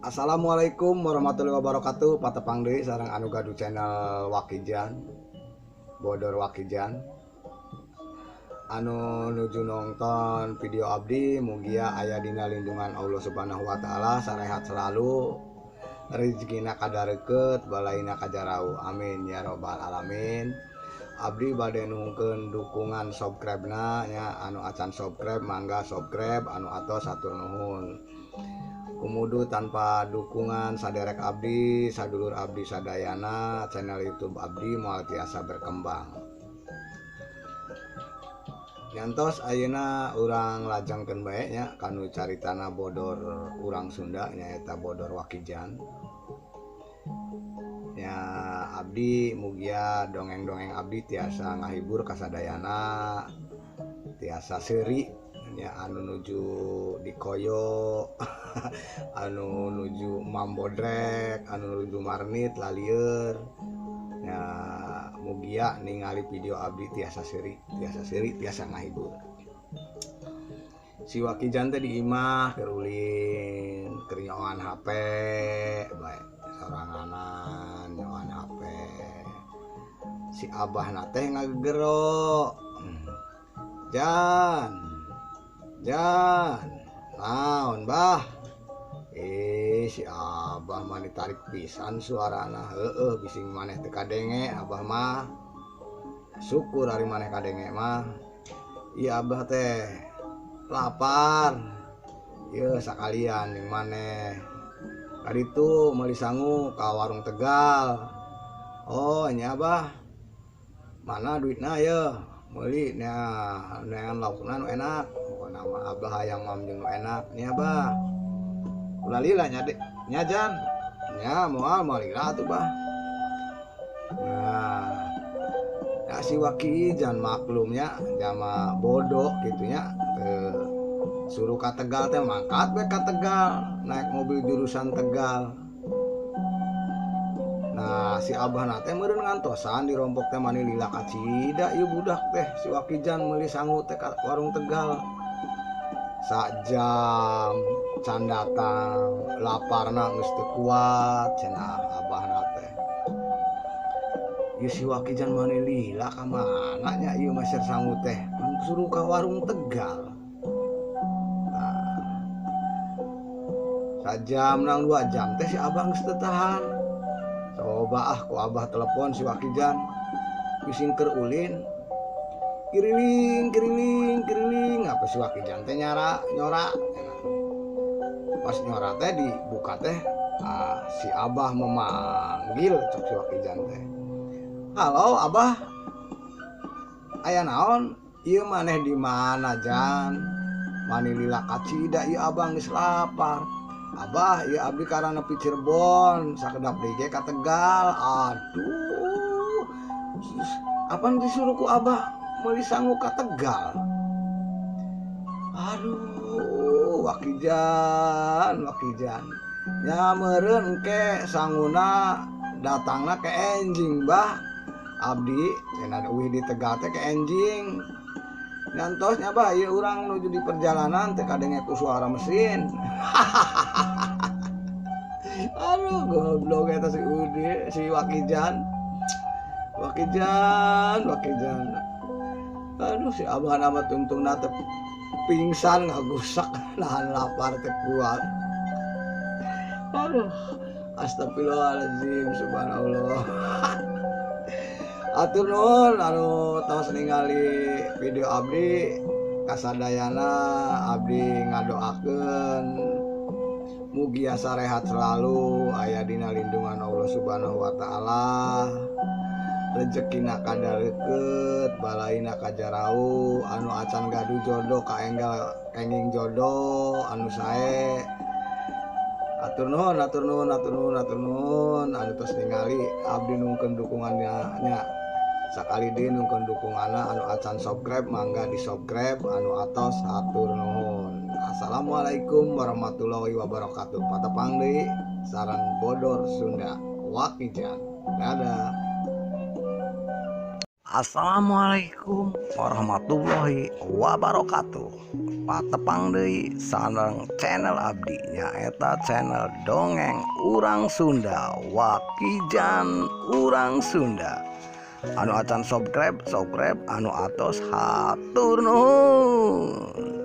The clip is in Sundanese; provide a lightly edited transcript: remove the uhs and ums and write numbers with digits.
Assalamualaikum warahmatullahi wabarakatuh. Patepang deui sareng anu gaduh channel Wakijan, Bodor Wakijan. Anu nuju nonton video abdi mugia aya dina lindungan Allah Subhanahu wa taala, sarehat selalu, rezekina kadareukeut, balaina kajarau. Amin ya robbal alamin. Abdi bade nuhunkeun dukungan subscribe-na nya, anu acan subscribe mangga subscribe, anu atos hatur nuhun. Kumudu tanpa dukungan saderek abdi, sadulur abdi sadayana, channel YouTube abdi moal tiasa berkembang. Nyantos ayeuna urang lajengkeun bae nya kanu caritana bodor urang Sunda nyaeta Bodor Wakijan. Nya abdi mugia dongeng-dongeng abdi tiasa ngahibur kasadayana, tiasa seuri nya anu nuju dikoyo, anu nuju mambodrek, anu nuju marnit lalieur. Nya mugia ningali video abdi tiasa seuri, tiasa seuri, tiasa ngahibur. Si Wakijan teh di imah keur ulin, keur nyoan HP bae, soranganan nyoan HP. Si abahna teh ngagero. Jan, Jan, naon bah? Si abah mah ditarik pisan suarana. Heeh, bising maneh teu kadenge abah mah. Syukur ari maneh kadenge mah. Ieu abah teh lapar. Ieu sakalian jeung maneh. Kaditu meuli sangu ka warung Tegal. Oh nya abah. Mana duitna yeuh? Meuli nya neangan laukna nu enak. Pokona mah abah hayang mam jeung nu enak nya abah. Ulah lila nya dek, nya Jan. Nya moal moal lila atuh bah. Nah, ya si Wakijan maklumnya jama bodoh gitu nya. Suruh ka Tegal teh mangkat we ka Tegal, naik mobil jurusan Tegal. Nah, si abah teh meureun ngantosan di rompok teh mani lila kacida ieu budak teh si Wakijan meuli sangu teh ka warung Tegal. Sajam can datang, laparna geus teu kuat cenah abahna teh. Ieu si Wakijan mani lila ka mana nya ieu meser sangu teh, pan suruh ka warung Tegal. Nah, sajam nang 2 jam teh si abah geus teu tahan. Coba ah ku abah telepon si Wakijan, bising keur ulin. Kiriling, kiriling, kiriling, apa si Wakijan teh nyara, nyora. Pas nyora teh dibuka teh, si abah memanggil cok si Wakijan teh. Halo abah, aya naon? Ieu maneh di mana Jan? Mani lila kacida ieu abah geus lapar. Abah, ieu abdi karana pi Cirebon, sakedap deui ge ka Tegal. Aduh, apaan disuruh ku abah meuli sangu ka Tegal? Aduh, Wakijan, Wakijan. Nya meureun engke sanguna datangna ke enjing bah. Abdi cenah eueuh di Tegal teh ke enjing. Ngantos nya bah ieu urang nuju di perjalanan teh kadenge ku suara mesin. Aduh, goblok eta si Udi, si Wakijan. Wakijan, Wakijan. Aduh, si abah nama tungtungna teh pingsan ngagusak nahan lapar teh kuat. Aduh, astagfirullahaladzim, subhanallah. Atur nuhun anu tos ningali video abdi kasadayana, abdi ngadoakeun mugia sarehat selalu, aya dina lindungan Allah Subhanahu wa taala, rezekina kadareukeut, balaina kajarau, anu acan gaduh jodoh kaenggal kenging jodoh anu sae. Atur nuhun, atur nuhun, atur nuhun, atur nuhun anu tos ningali abdi nungkeun dukungannya nya. Sakali deui nungkeun dukunganna anu acan subscribe mangga di subscribe, anu atos hatur nuhun. Assalamualaikum warahmatullahi wabarakatuh. Patepang deui sareng Bodor Sunda Wakijan. Dadah. Assalamualaikum warahmatullahi wabarakatuh. Patepang deui sareng channel abdi, nyaeta channel Dongeng Urang Sunda, Wakijan Urang Sunda. Anu acan subscribe, subscribe, anu atos hatur nuhun.